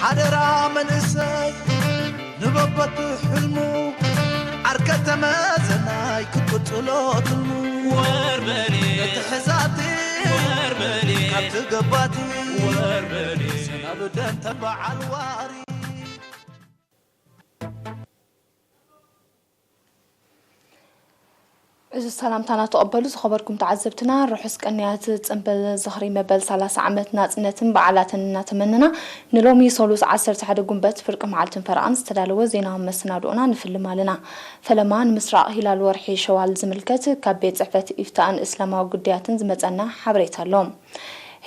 ኣደራ መንእሰይ ንበበቱ ሕልሙ ዓርከ ተመዘናይ ክትቅጽሎ ትልሙ። ወርበሬ እቲ ሕዛቲ ወርበሬ ካብቲ ገባቲ ወርበሬ ሰናብደን ተበዓል ዋሪ። እዚ ሰላምታና ተቐበሉ ዝኸበርኩም ተዓዘብትና፣ ርሑስ ቀንያት ጽንብል ዝኽሪ መበል ሰላሳ ዓመት ናጽነትን በዓላትን እናተመነና፣ ንሎሚ ሶሉስ ዓሰርተ ሓደ ጉንበት ፍርቂ መዓልትን ፈረቓን ዝተዳለወ ዜናዊ መሰናድኦና ንፍልም ኣለና። ፈለማ ንምስራቕ ሂላል ወርሒ ሸዋል ዝምልከት ካብ ቤት ጽሕፈት ኢፍታእን እስላማዊ ጉዳያትን ዝመጸና ሓበሬታ ኣሎ።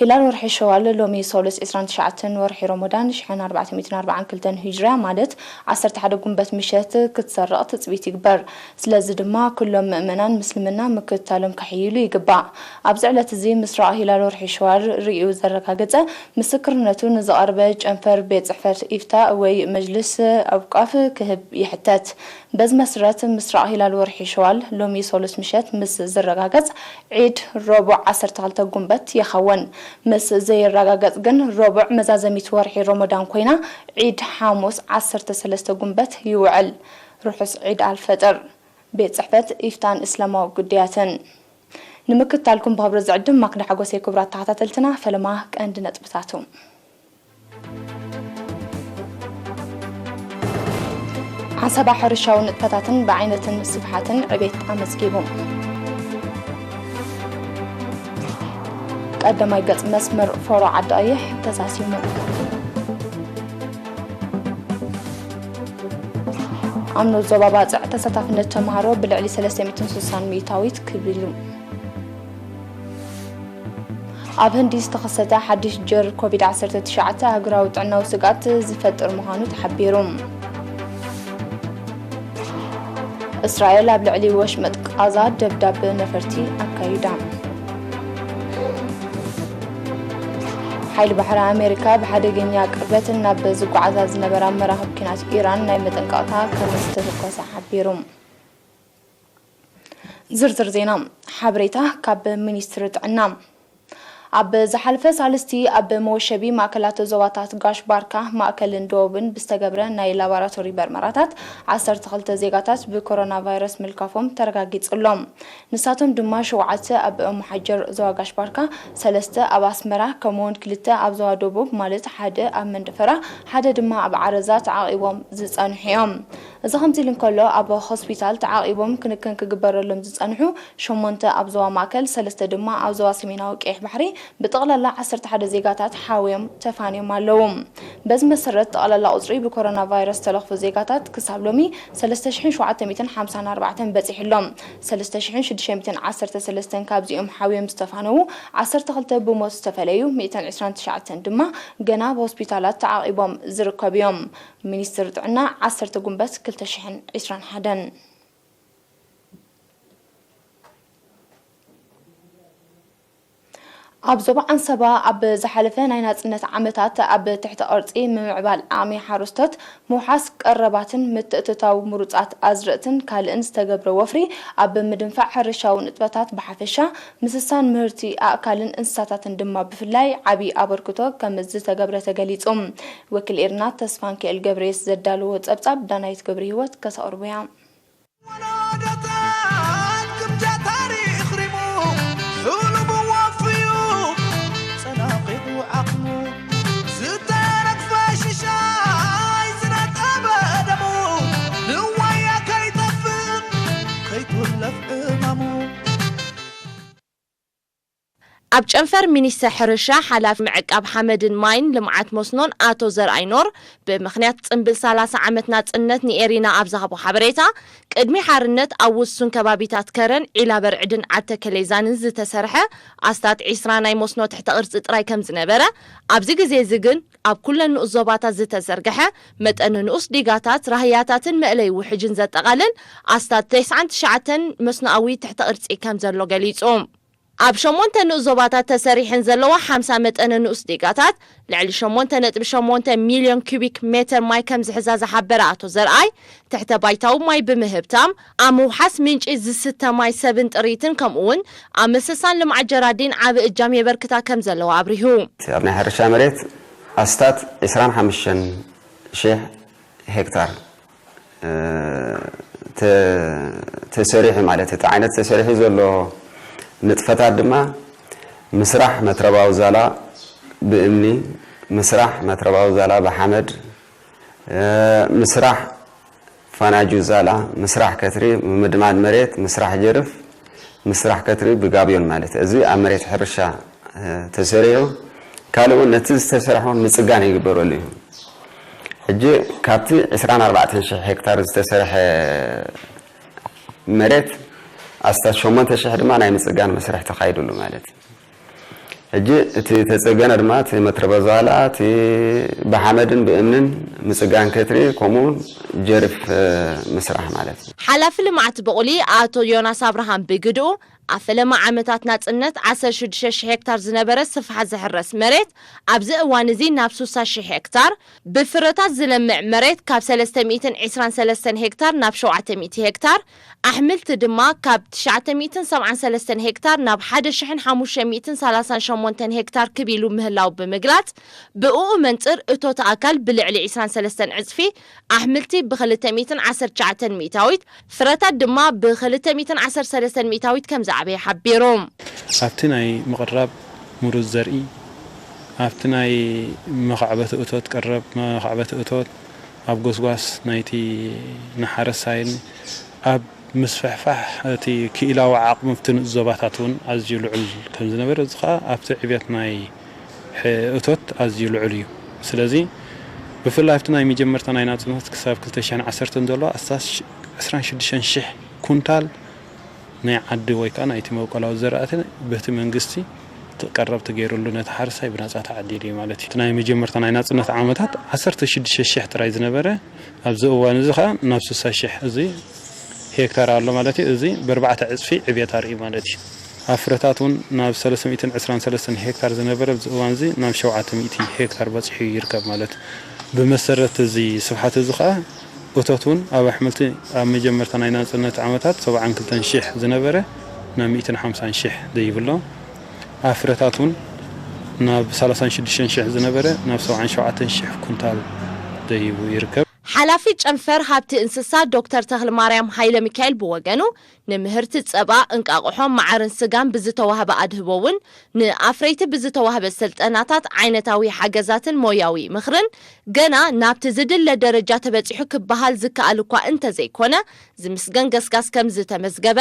ሂላል ወርሒ ሸዋል ሎሚ ሶሉስ ዕስራን ትሽዓተን ወርሒ ሮሞዳን ሽሕን ኣርባዕተ ሚእትን ኣርባዓን ክልተን ሂጅርያ ማለት ዓሰርተ ሓደ ጉንበት ምሸት ክትሰርቕ ትጽቢት ይግበር። ስለዚ ድማ ኩሎም ምእመናን ምስልምና ምክትታሎም ከሕይሉ ይግባእ። ኣብዚ ዕለት እዚ ምስራቕ ሂላል ወርሒ ሸዋል ርእዩ ዘረጋገጸ ምስክርነቱ ንዘቐርበ ጨንፈር ቤት ጽሕፈት ኢፍታ ወይ መጅልስ ኣውቃፍ ክህብ ይሕተት። በዚ መሰረት ምስራቕ ሂላል ወርሒ ሸዋል ሎሚ ሶሉስ ምሸት ምስ ዝረጋገጽ ዒድ ረቡዕ ዓሰርተ ክልተ ጉንበት ይኸውን። ምስ ዘይረጋገጽ ግን ረቡዕ መዛዘሚት ወርሒ ሮሞዳን ኮይና ዒድ ሓሙስ ዓሰርተ ሰለስተ ጉንበት ይውዕል። ርሑስ ዒድ ኣልፈጥር። ቤት ጽሕፈት ኢፍታን እስላማዊ ጉዳያትን። ንምክትታልኩም ብኽብሪ ዝዕድም ማክዳ ሓጎሴ። ክቡራት ተኸታተልትና፣ ፈለማ ቀንዲ ነጥብታቱ። ዓሰባ ሕርሻዊ ንጥፈታትን ብዓይነትን ስፍሓትን ዕቤት ኣመዝጊቡ። ቀዳማይ ገጽ መስመር ፎሮ ዓዲ ቀይሕ ተሳሲሙ። ኣብ ንኡስ ዞባ ባጽዕ ተሳታፍነት ተምሃሮ ብልዕሊ ሰለስተ ሚእትን ስሳን ሚእታዊት ክብ ኢሉ። ኣብ ህንዲ ዝተኸሰተ ሓድሽ ጀር ኮቪድ ዓሰርተ ትሽዓተ ኣህጉራዊ ጥዕናዊ ስግኣት ዝፈጥር ምዃኑ ተሓቢሩ። እስራኤል ኣብ ልዕሊ ወሽመጥ ቃዛ ደብዳብ ነፈርቲ ኣካይዳ። ሓይሊ ባሕሪ ኣሜሪካ ብሓደገኛ ቅርበት ናብ ዝጓዓዛ ዝነበራ መራኽብ ኲናት ኢራን ናይ መጠንቀቕታ ከም ዝተተኮሰ ሓቢሩ። ዝርዝር ዜና። ሓበሬታ ካብ ሚኒስትሪ ጥዕና። ኣብ ዝሓለፈ ሳልስቲ ኣብ መወሸቢ ማእከላት ዞባታት ጋሽ ባርካ፣ ማእከልን ደቡብን ብዝተገብረ ናይ ላቦራቶሪ መርመራታት ዓሰርተ ክልተ ዜጋታት ብኮሮና ቫይረስ ምልካፎም ተረጋጊጹ ኣሎ። ንሳቶም ድማ ሸውዓተ ኣብ ሙሓጀር ዞባ ጋሽ ባርካ፣ ሰለስተ ኣብ ኣስመራ፣ ከምኡውን ክልተ ኣብ ዞባ ደቡብ፣ ማለት ሓደ ኣብ መንደፈራ፣ ሓደ ድማ ኣብ ዓረዛ ተዓቒቦም ዝጸንሑ እዮም። እዚ ከምዚ ኢሉ እንከሎ፣ ኣብ ሆስፒታል ተዓቒቦም ክንክን ክግበረሎም ዝጸንሑ ሸሞንተ ኣብ ዞባ ማእከል፣ ሰለስተ ድማ ኣብ ዞባ ሰሜናዊ ቀይሕ ባሕሪ፣ ብጠቕላላ ዓሰርተ ሓደ ዜጋታት ሓውዮም ተፋንዮም ኣለዉ። በዚ መሰረት፣ ጠቕላላ ቁጽሪ ብኮሮና ቫይረስ ዝተለኽፉ ዜጋታት ክሳብ ሎሚ ሰለስተ ሽሕን ሸውዓተ ሚእትን ሓምሳን ኣርባዕተን በጺሑ ኣሎ። ሰለስተ ሽሕን ሽዱሽተ ሚእትን ዓሰርተ ሰለስተን ካብዚኦም ሓውዮም ዝተፋነዉ፣ ዓሰርተ ክልተ ብሞት ዝተፈለዩ፣ ሚእትን ዕስራን ትሽዓተን ድማ ገና ኣብ ሆስፒታላት ተዓቒቦም ዝርከቡ እዮም። ሚኒስትሪ ጥዕና፣ ዓሰርተ ጉንበት ክልተ ሽሕን ዕስራን ሓደን። ኣብ ዞባ ዓንሰባ ኣብ ዝሓለፈ ናይ ናጽነት ዓመታት ኣብ ትሕቲ ቅርጺ ምምዕባል ዓቕሚ ሓረስቶት፣ ምውሓስ ቀረባትን ምትእትታው ምሩጻት ኣዝርእትን ካልእን ዝተገብረ ወፍሪ ኣብ ምድንፋዕ ሕርሻዊ ንጥፈታት ብሓፈሻ፣ ምስሳን ምህርቲ ኣእካልን እንስሳታትን ድማ ብፍላይ ዓቢ ኣበርክቶ ከም ዝተገብረ ተገሊጹ። ወኪል ኤርና ተስፋንኪኤል ገብረየስ ዘዳለዎ ጸብጻብ ዳናይት ገብረህይወት ከተቕርቦ እያ። ወለዶታት ክምጃ ታሪኽ ሪሙ፣ ሕሉሙ ወፍዩ፣ ጸናቒቑ ዓቕሙ፣ ዝተረግፈ ሽሻይ ዝነጠበ ደሙ፣ ንዋያ ከይጠፍእ፣ ከይትውለፍ ዕማሙ። ኣብ ጨንፈር ሚኒስተር ሕርሻ ሓላፊ ምዕቃብ ሓመድን ማይን ልምዓት መስኖን ኣቶ ዘርኣይ ኖር፣ ብምኽንያት ጽምብል ሰላሳ ዓመት ናጽነት ንኤሪና ኣብ ዝሃቦ ሓበሬታ፣ ቅድሚ ሓርነት ኣብ ውሱን ከባቢታት ከረን፣ ዒላ በርዕድን ዓዲ ተከሌዛንን ዝተሰርሐ ኣስታት ዒስራ ናይ መስኖ ትሕተ ቅርጺ ጥራይ ከም ዝነበረ፣ ኣብዚ ግዜ እዚ ግን ኣብ ኩለን ንኡስ ዞባታት ዝተዘርግሐ መጠነ ንኡስ ዲጋታት፣ ራህያታትን መእለዪ ውሕጅን ዘጠቓልል ኣስታት ተስዓን ትሽዓተን መስኖኣዊ ትሕተ ቅርጺ ከም ዘሎ ገሊጹ። ኣብ ሸሞንተ ንኡስ ዞባታት ተሰሪሐን ዘለዋ ሓምሳ መጠነ ንኡስ ዲጋታት፣ ልዕሊ ሸሞንተ ነጥቢ ሸሞንተ ሚልዮን ኪዩቢክ ሜተር ማይ ከም ዝሕዛ ዝሓበረ ኣቶ ዘርኣይ፣ ትሕተ ባይታዊ ማይ ብምህብታም፣ ኣብ ምውሓስ ምንጪ ዝስተ ማይ ሰብን ጥሪትን፣ ከምኡ'ውን ኣብ ምስሳን ልምዓት ጀራዲን ዓቢ እጃም የበርክታ ከም ዘለዋ ኣብሪሁ። ኣብ ናይ ሕርሻ መሬት ኣስታት ዕስራን ሓሙሽተን ሺሕ ሄክታር፣ እ፣ ተ-፣ ተሰሪሑ ማለት፣ እቲ ዓይነት ተሰሪሑ ዘሎ ንጥፈታት ድማ ምስራሕ መትረባዊ ዛላ ብእምኒ፣ ምስራሕ መትረባዊ ዛላ ብሓመድ፣ እ፣ ምስራሕ ፋናጁ ዛላ፣ ምስራሕ ከትሪ፣ ምምድማድ መሬት፣ ምስራሕ ጀርፍ፣ ምስራሕ ከትሪ ብጋብዮን ማለት እዩ። እዚ ኣብ መሬት ሕርሻ፣ እ፣ ተሰሪሑ፣ ካልእ እውን ነቲ ዝተሰርሐ እውን ምጽጋን ይግበረሉ እዩ። ሕጂ ካብቲ ዕስራን ኣርባዕተን ሽሕ ሄክታር ዝተሰርሐ መሬት ኣስታት ሸሞንተ ሽሕ ድማ ናይ ምጽጋን መስርሕ ተኻይዱሉ ማለት እዩ። ሕጂ እቲ ተጸገነ ድማ እቲ መትረበ ዛላ፣ እቲ ብሓመድን ብእምንን ምጽጋን ከትሪ፣ ከምኡ እውን ጀርፍ፣ እ፣ ምስራሕ ማለት እዩ። ሓላፊ ልምዓት ብቑሊ ኣቶ ዮናስ ኣብርሃም ብግድኡ፣ ኣብ ፈለማ ዓመታት ናጽነት ዓሰርተ ሽዱሽተ ሽሕ ሄክታር ዝነበረ ስፍሓት ዝሕረስ መሬት ኣብዚ እዋን እዚ ናብ ስሳ ሽሕ ሄክታር፣ ብፍረታት ዝለምዕ መሬት ካብ ሰለስተ ሚእትን ዕስራን ሰለስተን ሄክታር ናብ ሸውዓተ ሚእቲ ሄክታር፣ ኣሕምልቲ ድማ ካብ ትሽዓተ ሚእትን ሰብዓን ሰለስተን ሄክታር ናብ ሓደ ሽሕን ሓሙሽተ ሚእትን ሰላሳን ሸሞንተን ሄክታር ክብ ኢሉ ምህላው ብምግላጽ፣ ብእኡ መንጽር እቶት ኣካል ብልዕሊ ዕስራን ሰለስተን ዕጽፊ፣ ኣሕምልቲ ብኽልተ ሚእትን ዓሰርተ ትሽዓተ ሚእታዊት፣ ፍረታት ድማ ብኽልተ ሚእትን ዓሰርተ ሰለስተን ሚእታዊት ከም ዝዓበየ ሓቢሩ። ኣብቲ ናይ ምቕራብ ምሩዝ ዘርኢ፣ ኣብቲ ናይ መኻዕበቲ እቶት ቀረብ መኻዕበቲ እቶት፣ ኣብ ጎስጓስ ናይቲ ንሓረሳይን ኣብ ምስፍሕፋሕ እቲ ክኢላዊ ዓቕሚ ኣብቲ ንኡስ ዞባታት እውን ኣዝዩ ልዑል ከም ዝነበረ፣ እዚ ኸኣ ኣብቲ ዕብየት ናይ ሕ-፣ እቶት ኣዝዩ ልዑል እዩ። ስለዚ ብፍላይ ኣብቲ ናይ መጀመርታ ናይ ናጽነት ክሳብ ክልተ ሽሕን ዓሰርተን ዘሎ ኣስታት ዕስራን ሽዱሽተን ሽሕ ኩንታል ናይ ዓዲ ወይ ከኣ ናይቲ መብቆላዊ ዘራእቲ በቲ መንግስቲ ቀረብ ተገይሩሉ ነቲ ሓረስታይ ብናጻ ተዓዲሉ እዩ ማለት እዩ። እቲ ናይ መጀመርታ ናይ ናጽነት ዓመታት ዓሰርተ ሽዱሽተ ሽሕ ጥራይ ዝነበረ፣ ኣብዚ እዋን እዚ ከኣ ናብ ስሳ ሽሕ እዚ ሄክታር ኣሎ ማለት እዩ። እዚ ብኣርባዕተ ዕጽፊ ዕብየት ኣርእዩ ማለት እዩ። ኣብ ፍረታት እውን ናብ ሰለስተ ሚእትን ዕስራን ሰለስተን ሄክታር ዝነበረ ኣብዚ እዋን እዚ ናብ ሸውዓተ ሚእቲ ሄክታር በጺሑ ይርከብ ማለት እዩ። ብመሰረት እዚ ስፍሓት እዚ ከኣ እቶት እውን ኣብ ኣሕምልቲ ኣብ መጀመርታ ናይ ናጽነት ዓመታት ሰብዓን ክልተን ሽሕ ዝነበረ ናብ ሚእትን ሓምሳን ሽሕ ደይቡ ኣሎ። ኣብ ፍረታት እውን ናብ ሰላሳን ሽዱሽተን ሽሕ ዝነበረ ናብ ሰብዓን ሸውዓተን ሽሕ ኩንታል ደይቡ ይርከብ። ሓላፊ ጨንፈር ሃብቲ እንስሳ ዶክተር ተኽለማርያም ሃይለ ሚካኤል ብወገኑ፣ ንምህርቲ ጸባ፣ እንቃቑሖ፣ መዓርን ስጋን ብዝተዋህበ ኣድህቦ እውን ንኣፍረይቲ ብዝተዋህበ ስልጠናታት፣ ዓይነታዊ ሓገዛትን ሞያዊ ምኽርን ገና ናብቲ ዝድለ ደረጃ ተበጺሑ ክበሃል ዝከኣል እኳ እንተዘይኮነ፣ ዝምስገን ገስጋስ ከም ዝተመዝገበ፣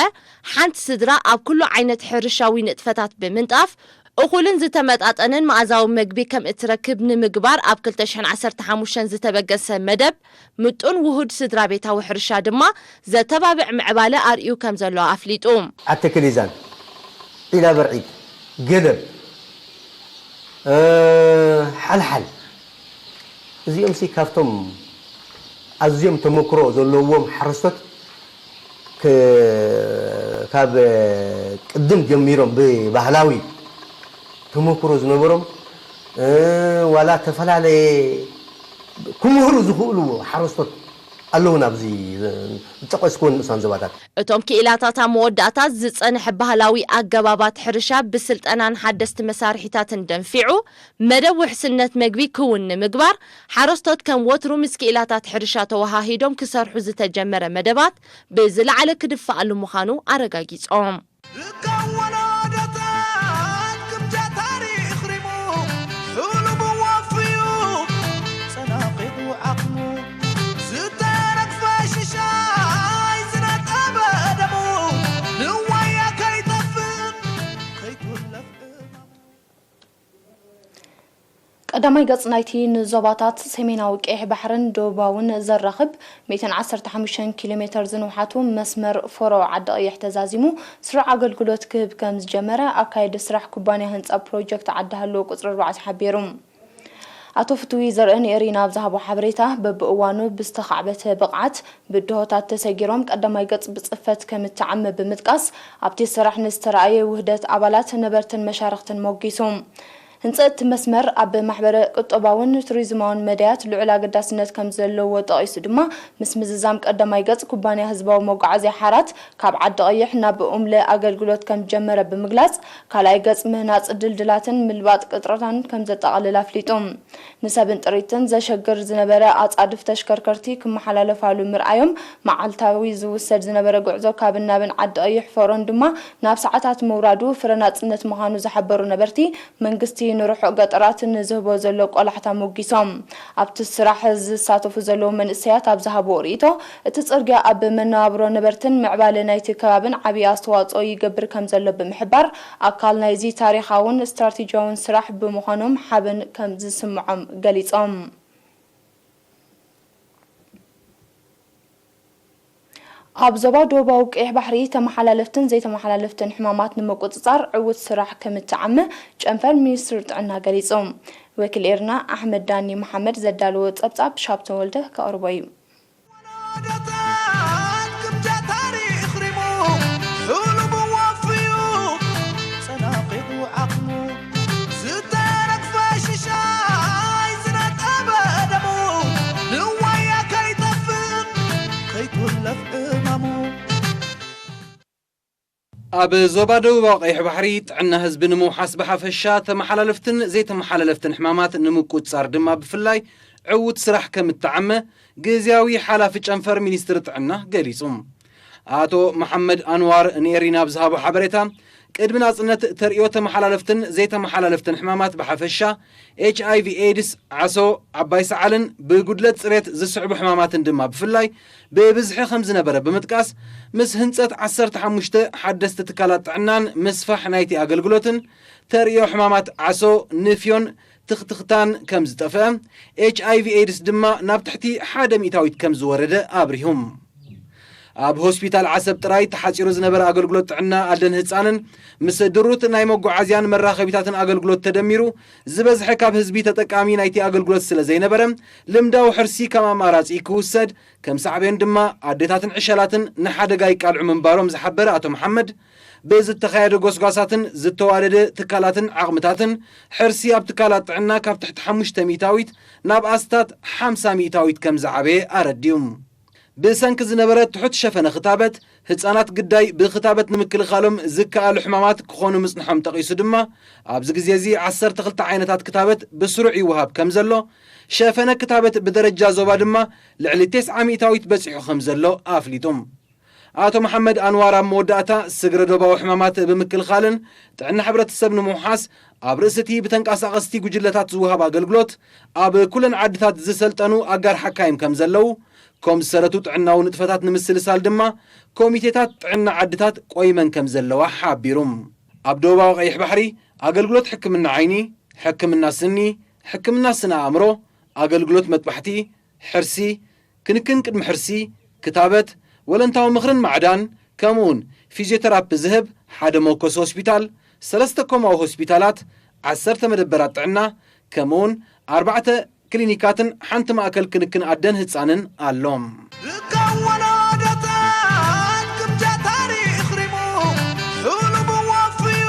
ሓንቲ ስድራ ኣብ ኩሉ ዓይነት ሕርሻዊ ንጥፈታት ብምንጣፍ፣ እኹልን ዝተመጣጠነን መኣዛዊ መግቢ ከም እትረክብ ንምግባር ኣብ ክልተ ሽሕን ዓሰርተ ሓሙሽተን ዝተበገሰ መደብ ምጡን ውሁድ ስድራ ቤታዊ ሕርሻ ድማ ዘተባብዕ ምዕባለ ኣርእዩ ከም ዘሎ ኣፍሊጡ። ኣተክሊዛን፣ ዒላ በርዒድ፣ ገለብ፣ እ፣ ሓልሓል፣ እዚኦም ሲ ካብቶም ኣዝዮም ተመክሮ ዘለዎም ሓረስቶት ክ-፣ ካብ ቅድም ጀሚሮም ብባህላዊ ተመክሮ ዝነበሮም፣ እ፣ ዋላ ተፈላለየ ክምህሩ ዝኽእሉ ሓረስቶት ኣለዉና ኣብዚ ዝጠቐስኩወን ንኡሳን ዞባታት። እቶም ክኢላታት ኣብ መወዳእታ ዝጸንሐ ባህላዊ ኣገባባት ሕርሻ ብስልጠናን ሓደስቲ መሳርሒታትን ደንፊዑ፣ መደብ ውሕስነት መግቢ ክውን ንምግባር፣ ሓረስቶት ከም ወትሩ ምስ ክኢላታት ሕርሻ ተወሃሂዶም ክሰርሑ ዝተጀመረ መደባት ብዝለዓለ ክድፈኣሉ ምዃኑ ኣረጋጊጾም። ርካብ ወለዶታት ግምጃ ታሪኽ ሪሙ፣ ሕሉሙ ወፍዩ፣ ጸናቒቑ ዓቕሙ፣ ዝተረግፈ ሽሻይ ዝነጠበ ደሙ፣ ንዋያ ከይጠፍእ፣ ከይትውለፍ ዕማሙ። ቀዳማይ ገጽ ናይቲ ንዞባታት ሰሜናዊ ቀይሕ ባሕርን ደቡባውን ዘራኽብ ሚእትን ዓሰርተ ሓሙሽተን ኪሎ ሜተር ዝንውሓቱ መስመር ፎሮ ዓዲ ቀይሕ ተዛዚሙ ስሩዕ ኣገልግሎት ክህብ ከም ዝጀመረ ኣካየዲ ስራሕ ኩባንያ ህንጻ ፕሮጀክት ዓዲ ሃሎ ቁጽሪ ኣርባዕተ ሓቢሩ። ኣቶ ፍትዊ ዘርእንኤሪ ናብ ዝሃቦ ሓበሬታ፣ በብእዋኑ ብዝተኻዕበተ ብቕዓት ብድሆታት ተሰጊሮም ቀዳማይ ገጽ ብጽፈት ከም እተዓመ ብምጥቃስ፣ ኣብቲ ስራሕ ንዝተረኣየ ውህደት ኣባላት ነበርትን መሻርኽትን ሞጊሱ። ህንፀት እቲ መስመር ኣብ ማሕበረ ቁጠባውን ቱሪዝማውን መዳያት ልዑል ኣገዳስነት ከም ዘለዎ ጠቒሱ ድማ፣ ምስ ምዝዛም ቀዳማይ ገጽ ኩባንያ ህዝባዊ መጓዓዝያ ሓራት ካብ ዓዲ ቀይሕ ናብ ኡምለ ኣገልግሎት ከም ጀመረ ብምግላጽ፣ ካልኣይ ገጽ ምህናጽ ድልድላትን ምልባጥ ቅጥርታን ከም ዘጠቓልል ኣፍሊጡ። ንሰብን ጥሪትን ዘሸግር ዝነበረ ኣጻድፍ ተሽከርከርቲ ክመሓላለፋሉ ምርኣዮም፣ መዓልታዊ ዝውሰድ ዝነበረ ጉዕዞ ካብን ናብን ዓዲ ቀይሕ ፈሮን ድማ ናብ ሰዓታት ምውራዱ ፍረ ናጽነት ምዃኑ ዝሓበሩ ነበርቲ፣ መንግስቲ ንርሑቕ ገጠራት ንዝህቦ ዘሎ ቆላሕታ ሞጊሶም። ኣብቲ ስራሕ ዝሳተፉ ዘለዉ መንእሰያት ኣብ ዝሃብዎ ርእይቶ፣ እቲ ጽርግያ ኣብ መነባብሮ ነበርትን ምዕባለ ናይቲ ከባብን ዓብዪ ኣስተዋጽኦ ይገብር ከም ዘሎ ብምሕባር፣ ኣካል ናይዚ ታሪኻውን ስትራቴጂያውን ስራሕ ብምዃኖም ሓበን ከም ዝስምዖም ገሊጾም። ኣብ ዞባ ደቡባዊ ቀይሕ ባሕሪ ተመሓላለፍትን ዘይተመሓላለፍትን ሕማማት ንምቁጽጻር ዕዉት ስራሕ ከም እተዓመ ጨንፈር ሚኒስትሪ ጥዕና ገሊጹ። ወኪል ኤርና ኣሕመድ ዳኒ መሓመድ ዘዳለዎ ጸብጻብ ሻብ ተወልደ ከቕርቦ እዩ። ዝተረግፈ ሽሻይ ዝነጠበ ደሙ ንዋያ ከይጠፍእ ከይኩለፍ ዕማሙ። ኣብ ዞባ ደቡባዊ ቀይሕ ባሕሪ ጥዕና ህዝቢ ንምውሓስ ብሓፈሻ ተመሓላለፍትን ዘይተመሓላለፍትን ሕማማት ንምቁጽጻር ድማ ብፍላይ ዕዉት ስራሕ ከም እተዓመ ግዝያዊ ሓላፊ ጨንፈር ሚኒስትሪ ጥዕና ገሊጹ። ኣቶ መሓመድ ኣንዋር ንኤሪና ኣብ ዝሃቦ ሓበሬታ፣ ቅድሚ ናጽነት ተርእዮ ተመሓላለፍትን ዘይተመሓላለፍትን ሕማማት ብሓፈሻ፣ ኤች ኣይ ቪ ኤድስ፣ ዓሶ፣ ዓባይ ሰዓልን ብጉድለት ጽሬት ዝስዕቡ ሕማማትን ድማ ብፍላይ ብብዝሒ ከም ዝነበረ ብምጥቃስ፣ ምስ ህንጸት ዓሰርተ ሓሙሽተ ሓደስቲ ትካላት ጥዕናን ምስፋሕ ናይቲ ኣገልግሎትን ተርእዮ ሕማማት ዓሶ፣ ንፍዮን ትኽትኽታን ከም ዝጠፍአ፣ ኤች ኣይ ቪ ኤድስ ድማ ናብ ትሕቲ ሓደ ሚእታዊት ከም ዝወረደ ኣብሪሁ። ኣብ ሆስፒታል ዓሰብ ጥራይ ተሓጺሩ ዝነበረ ኣገልግሎት ጥዕና ኣደን ህጻንን ምስ ድሩት ናይ መጓዓዝያን መራኸቢታትን ኣገልግሎት ተደሚሩ፣ ዝበዝሐ ካብ ህዝቢ ተጠቃሚ ናይቲ ኣገልግሎት ስለ ዘይነበረ፣ ልምዳዊ ሕርሲ ከም ኣማራጺ ክውሰድ፣ ከም ሳዕቤን ድማ ኣዴታትን ዕሸላትን ንሓደጋ ይቃልዑ ምንባሮም ዝሓበረ ኣቶ መሓመድ፣ ብዝተኻየደ ጎስጓሳትን ዝተዋደደ ትካላትን ዓቕምታትን ሕርሲ ኣብ ትካላት ጥዕና ካብ ትሕቲ ሓሙሽተ ሚእታዊት ናብ ኣስታት ሓምሳ ሚእታዊት ከም ዝዓበየ ኣረዲኡ። ብሰንኪ ዝነበረ ትሑት ሸፈነ ክታበት፣ ህጻናት ግዳይ ብክታበት ንምክልኻሎም ዝከኣሉ ሕማማት ክኾኑ ምጽንሖም ጠቒሱ ድማ፣ ኣብዚ ግዜ እዚ ዓሰርተ ክልተ ዓይነታት ክታበት ብስሩዕ ይወሃብ ከም ዘሎ፣ ሸፈነ ክታበት ብደረጃ ዞባ ድማ ልዕሊ ተስዓ ሚእታዊት በጺሑ ከም ዘሎ ኣፍሊጡ። ኣቶ መሓመድ ኣንዋር ኣብ መወዳእታ፣ ስግረ ዶባዊ ሕማማት ብምክልኻልን ጥዕና ሕብረተሰብ ንምውሓስ፣ ኣብ ርእሲ እቲ ብተንቀሳቐስቲ ጉጅለታት ዝወሃብ ኣገልግሎት፣ ኣብ ኩለን ዓድታት ዝሰልጠኑ ኣጋር ሓካይም ከም ዘለዉ፣ ከም ዝሰረቱ ጥዕናዊ ንጥፈታት ንምስልሳል ድማ ኮሚቴታት ጥዕና ዓድታት ቆይመን ከም ዘለዋ ሓቢሩ። ኣብ ደቡባዊ ቀይሕ ባሕሪ ኣገልግሎት ሕክምና ዓይኒ፣ ሕክምና ስኒ፣ ሕክምና ስነ ኣእምሮ፣ ኣገልግሎት መጥባሕቲ፣ ሕርሲ፣ ክንክን ቅድሚ ሕርሲ፣ ክታበት፣ ወለንታዊ ምኽርን ማዕዳን፣ ከምኡውን ፊዝዮቴራፒ ዝህብ ሓደ መወከሲ ሆስፒታል፣ ሰለስተ ኮማዊ ሆስፒታላት፣ ዓሰርተ መደበራት ጥዕና፣ ከምኡውን ኣርባዕተ ክሊኒካትን ሓንቲ ማእከል ክንክን ኣደን ህጻንን ኣሎ። ዝከወኖ ደተን ክምጃ ታሪኽ ሪሙ፣ ሕሉሙ ወፍዩ፣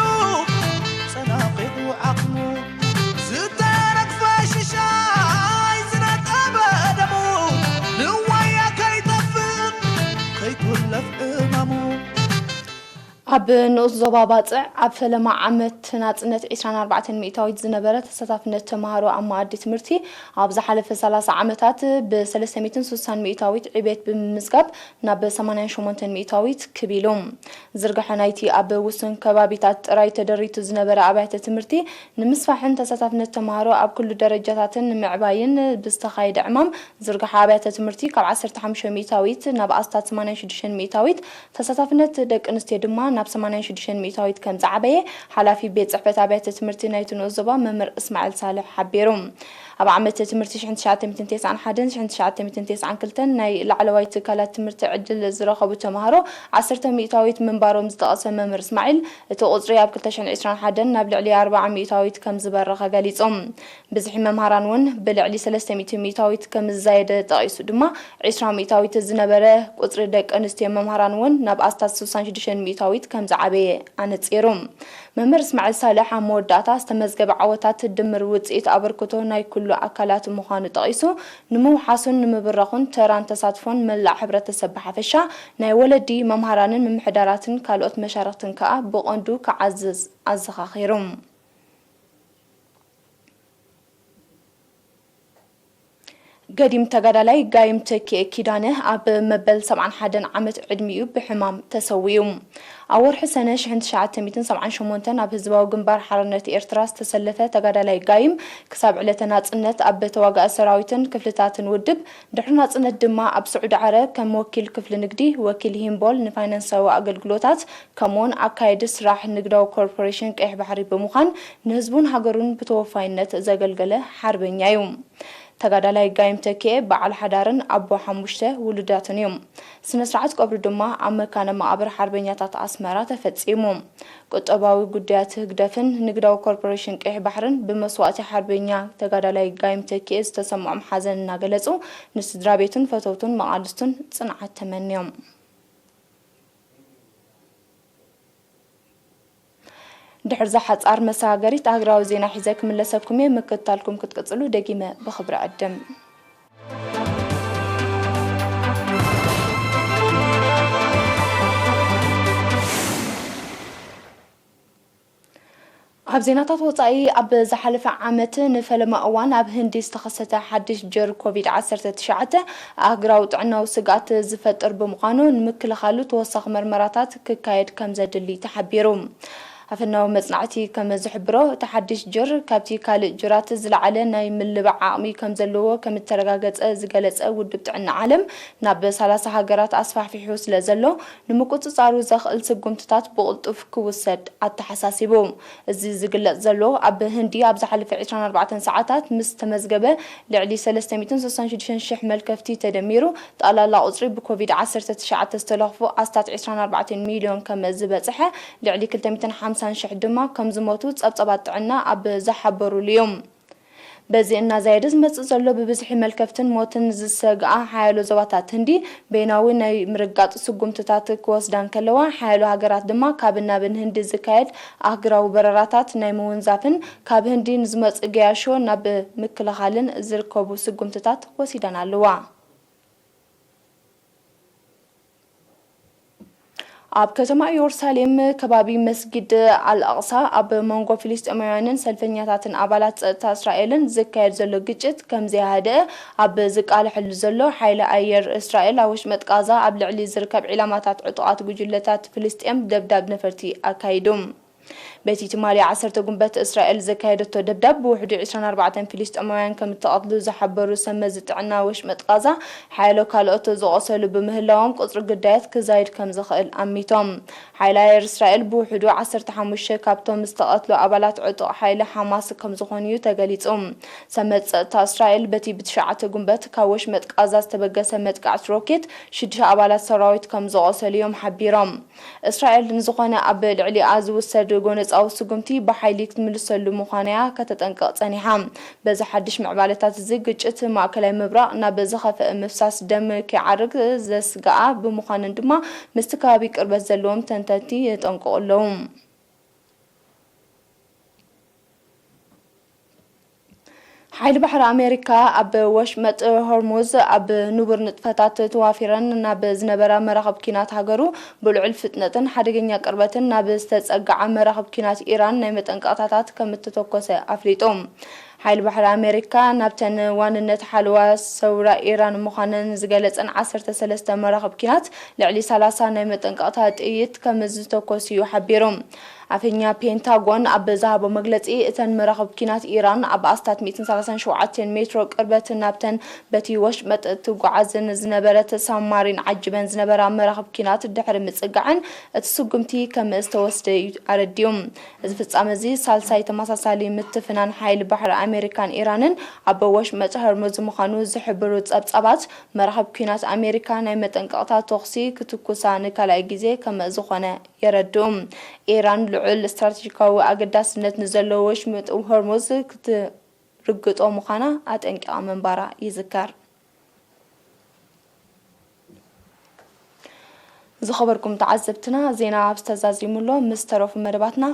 ጸናቒቑ ዓቕሙ፣ ዝተረግፈ ሽሻይ ዝነጠበ ደሙ፣ ንዋያ ከይጠፍእ ከይኩለፍ ዕማሙ። ኣብ ንኡስ ዞባ ባጽዕ ኣብ ፈለማ ዓመት ናጽነት ዒስራን ኣርባዕተን ሚእታዊት ዝነበረ ተሳታፍነት ተማሃሮ ኣብ መኣዲ ትምህርቲ፣ ኣብ ዝሓለፈ ሰላሳ ዓመታት ብሰለስተ ሚእትን ስሳን ሚእታዊት ዕቤት ብምምዝጋብ ናብ ሰማንያን ሸሞንተን ሚእታዊት ክብ ኢሉ። ዝርግሐ ናይቲ ኣብ ውሱን ከባቢታት ጥራይ ተደሪቱ ዝነበረ ኣብያተ ትምህርቲ ንምስፋሕን ተሳታፍነት ተማሃሮ ኣብ ኩሉ ደረጃታትን ንምዕባይን ብዝተኻየደ ዕማም፣ ዝርግሐ ኣብያተ ትምህርቲ ካብ ዓሰርተ ሓሙሽተ ሚእታዊት ናብ ኣስታት ሰማንያን ሽዱሽተን ሚእታዊት፣ ተሳታፍነት ደቂ ኣንስትዮ ድማ ናብ ሰማንያን ሽዱሽተን ሚእታዊት ከም ዝዓበየ ሓላፊ ቤት ጽሕፈት ኣብያተ ትምህርቲ ናይቲ ንኡስ ዞባ መምህር እስማዒል ሳልሕ ሓቢሩ። ኣብ ዓመት ትምህርቲ ሽሕን ትሽዓተ ሚእትን ተስዓን ሓደን ሽሕን ትሽዓተ ሚእትን ተስዓን ክልተን ናይ ላዕለዋይ ትካላት ትምህርቲ ዕድል ዝረኸቡ ተማሃሮ ዓሰርተ ሚእታዊት ምንባሮም ዝጠቐሰ መምህር እስማዒል፣ እቲ ቁጽሪ ኣብ ክልተ ሽሕን ዕስራን ሓደን ናብ ልዕሊ ኣርብዓ ሚእታዊት ከም ዝበረኸ ገሊጹ። ብዝሒ መምሃራን እውን ብልዕሊ ሰለስተ ሚእቲ ሚእታዊት ከም ዝዛየደ ጠቒሱ ድማ፣ ዕስራ ሚእታዊት ዝነበረ ቁጽሪ ደቂ ኣንስትዮ መምሃራን እውን ናብ ኣስታት ስሳን ሽዱሽተን ሚእታዊት ከም ዝዓበየ ኣነጺሩ። መምህር እስማዒል ሳልሕ ኣብ መወዳእታ ዝተመዝገበ ዓወታት ድምር ውጽኢት ኣበርክቶ ናይ ኩሉ ኣካላት ምዃኑ ጠቒሱ፣ ንምውሓሱን ንምብራኹን ተራን ተሳትፎን መላእ ሕብረተሰብ ብሓፈሻ፣ ናይ ወለዲ፣ መምሃራንን ምምሕዳራትን ካልኦት መሻርኽትን ከኣ ብቐንዱ ክዓዝዝ ኣዘኻኺሩ። ገዲም ተጋዳላይ ጋይም ተኪኤ ኪዳነ ኣብ መበል ሰብዓን ሓደን ዓመት ዕድሚኡ ብሕማም ተሰዊኡ። ኣብ ወርሒ ሰነ ሽሕን ትሽዓተ ሚእትን ሰብዓን ሸሞንተን ኣብ ህዝባዊ ግንባር ሓርነት ኤርትራ ዝተሰለፈ ተጋዳላይ ጋይም፣ ክሳብ ዕለተ ናጽነት ኣብ ተዋጋኢ ሰራዊትን ክፍልታትን ውድብ፣ ድሕሪ ናጽነት ድማ ኣብ ስዑዲ ዓረብ ከም ወኪል ክፍሊ ንግዲ፣ ወኪል ሂምቦል ንፋይናንሳዊ ኣገልግሎታት፣ ከምኡውን ኣካየዲ ስራሕ ንግዳዊ ኮርፖሬሽን ቀይሕ ባሕሪ ብምዃን ንህዝቡን ሃገሩን ብተወፋይነት ዘገልገለ ሓርበኛ እዩ። ተጋዳላይ ጋይም ተኪኤ በዓል ሓዳርን ኣቦ ሓሙሽተ ውሉዳትን እዩ። ስነ ስርዓት ቀብሩ ድማ ኣብ መካነ መቓብር ሓርበኛታት ኣስመራ ተፈጺሙ። ቁጠባዊ ጉዳያት ህግደፍን ንግዳዊ ኮርፖሬሽን ቀይሕ ባሕርን ብመስዋእቲ ሓርበኛ ተጋዳላይ ጋይም ተኪኤ ዝተሰምዖም ሓዘን እናገለጹ፣ ንስድራ ቤቱን ፈተውቱን መቓልስቱን ጽንዓት ተመንዮም። ድሕርዛ ሓጻር መሰጋገሪት ኣህጉራዊ ዜና ሒዘ ክምለሰኩም እየ። ምክትታልኩም ክትቅጽሉ ደጊመ ብኽብሪ ዕድም። ኣብ ዜናታት ወጻኢ፣ ኣብ ዝሓለፈ ዓመት ንፈለማ እዋን ኣብ ህንዲ ዝተኸሰተ ሓድሽ ጀር ኮቪድ ዓሰርተ ትሽዓተ ኣህጉራዊ ጥዕናዊ ስግኣት ዝፈጥር ብምዃኑ፣ ንምክልኻሉ ተወሳኺ መርመራታት ክካየድ ከም ዘድሊ ተሓቢሩ። ኣፈናዊ መጽናዕቲ ከም ዝሕብሮ፣ እቲ ሓድሽ ጀር ካብቲ ካልእ ጀራት ዝለዓለ ናይ ምልባዕ ዓቕሚ ከም ዘለዎ ከም እተረጋገጸ ዝገለጸ ውድብ ጥዕና ዓለም፣ ናብ ሰላሳ ሃገራት ኣስፋሕፊሑ ስለ ዘሎ፣ ንምቁጽጻሩ ዘኽእል ስጉምትታት ብቕልጡፍ ክውሰድ ኣተሓሳሲቡ። እዚ ዝግለጽ ዘሎ፣ ኣብ ህንዲ ኣብ ዝሓለፈ ዕስራን ኣርባዕተን ሰዓታት ምስ ተመዝገበ ልዕሊ ሰለስተ ሚእትን ስሳን ሽዱሽተን ሽሕ መልከፍቲ ተደሚሩ፣ ጠቕላላ ቁጽሪ ብኮቪድ ዓሰርተ ትሽዓተ ዝተለኽፉ ኣስታት ዕስራን ኣርባዕተን ሚልዮን ከም ዝበጽሐ፣ ልዕሊ ክልተ ሚእትን ሓምሳን ሽሕ ድማ ከም ዝሞቱ ጸብጸባት ጥዕና ኣብ ዝሓበሩሉ እዩ። በዚ እናዛየደ ዝመጽእ ዘሎ ብብዝሒ መልከፍትን ሞትን ዝሰግኣ ሓያሎ ዞባታት ህንዲ፣ በይናዊ ናይ ምርጋጥ ስጉምትታት ክወስዳ እንከለዋ፣ ሓያሎ ሃገራት ድማ ካብን ናብን ህንዲ ዝካየድ ኣህጉራዊ በረራታት ናይ ምውንዛፍን ካብ ህንዲ ንዝመጽእ ገያሾ ናብ ምክልኻልን ዝርከቡ ስጉምትታት ወሲደን ኣለዋ። ኣብ ከተማ ኢየሩሳሌም ከባቢ መስጊድ ኣልኣቕሳ ኣብ መንጎ ፍልስጤማውያንን ሰልፈኛታትን ኣባላት ጸጥታ እስራኤልን ዝካየድ ዘሎ ግጭት ከም ዘይሃደአ ኣብ ዝቃለሐሉ ዘሎ፣ ሓይሊ ኣየር እስራኤል ኣብ ወሽመጥ ቃዛ ኣብ ልዕሊ ዝርከብ ዒላማታት ዕጡቓት ጉጅለታት ፍልስጤም ደብዳብ ነፈርቲ ኣካይዱ። በቲ ትማሊ ዓሰርተ ጉንበት እስራኤል ዘካየደቶ ደብዳብ ብውሕዱ ዕስራን ኣርባዕተን ፍልስጤማውያን ከም እተቐትሉ ዝሓበሩ ሰብ መዚ ጥዕና ወሽመጥ ቃዛ፣ ሓያሎ ካልኦት ዝቖሰሉ ብምህላዎም ቁጽሪ ግዳያት ክዛይድ ከም ዝኽእል ኣሚቶም። ሓይሊ ኣየር እስራኤል ብውሕዱ ዓሰርተ ሓሙሽተ ካብቶም ዝተቐትሉ ኣባላት ዕጡቕ ሓይሊ ሓማስ ከም ዝኾኑ እዩ ተገሊጹ። ሰብ መዚ ጸጥታ እስራኤል በቲ ብትሽዓተ ጉንበት ካብ ወሽመጥ ቃዛ ዝተበገሰ መጥቃዕቲ ሮኬት ሽዱሽተ ኣባላት ሰራዊት ከም ዝቖሰሉ እዮም ሓቢሮም። እስራኤል ንዝኾነ ኣብ ልዕሊኣ ዝውሰድ ጎነጻዊ ስጉምቲ ብሓይሊ ክትምልሰሉ ምዃና'ያ ከተጠንቅቕ ጸኒሓ። በዚ ሓድሽ ምዕባለታት እዚ ግጭት ማእከላይ ምብራቕ ናብ ዝኸፍአ ምፍሳስ ደም ከይዓርግ ዘስግኣ ብምዃነን ድማ ምስቲ ከባቢ ቅርበት ዘለዎም ተንተንቲ የጠንቅቑ ኣለዉ። ሓይሊ ባሕሪ ኣሜሪካ ኣብ ወሽመጥ ሆርሙዝ ኣብ ንቡር ንጥፈታት ተዋፊረን ናብ ዝነበራ መራኽብ ኲናት ሃገሩ ብልዑል ፍጥነትን ሓደገኛ ቅርበትን ናብ ዝተጸግዓ መራኽብ ኲናት ኢራን ናይ መጠንቀቕታታት ከም እተተኮሰ ኣፍሊጡ። ሓይሊ ባሕሪ ኣሜሪካ ናብተን ዋንነት ሓለዋ ሰውራ ኢራን ምዃነን ዝገለጸን ዓሰርተ ሰለስተ መራኽብ ኲናት ልዕሊ ሰላሳ ናይ መጠንቀቕታ ጥይት ከም ዝተኮሱ እዩ ሓቢሩ። ኣፈኛ ፔንታጎን ኣብ ዝሃቦ መግለጺ፣ እተን መራኽብ ኲናት ኢራን ኣብ ኣስታት ሚእትን ሰላሳን ሸውዓተን ሜትሮ ቅርበት ናብተን በቲ ወሽመጥ ትጓዓዘን ዝነበረት ሳብማሪን ዓጂበን ዝነበራ መራኽብ ኲናት ድሕሪ ምጽጋዐን፣ እቲ ስጉምቲ ከም ዝተወስደ እዩ ኣረዲኡ። እዚ ፍጻመ እዚ ሳልሳይ ተመሳሳሊ ምትፍናን ሓይሊ ባሕሪ ኣሜሪካን ኢራንን ኣብ ወሽመጥ ሆርሙዝ ምዃኑ ዝሕብሩ ጸብጻባት፣ መራኽብ ኲናት ኣሜሪካ ናይ መጠንቀቕታ ተኹሲ ክትኩሳ ንካልኣይ ግዜ ከም ዝኾነ የረድኡ። ኢራን ልዑል ስትራቴጂካዊ ኣገዳስነት ንዘለዎ ወሽመጥ ሆርሙዝ ክትርግጦ ምዃና ኣጠንቂቓ ምንባራ ይዝከር። ዝኸበርኩም ተዓዘብትና፣ ዜና ኣብ ዝተዛዚሙሎ ምስ ተረፉ መደባትና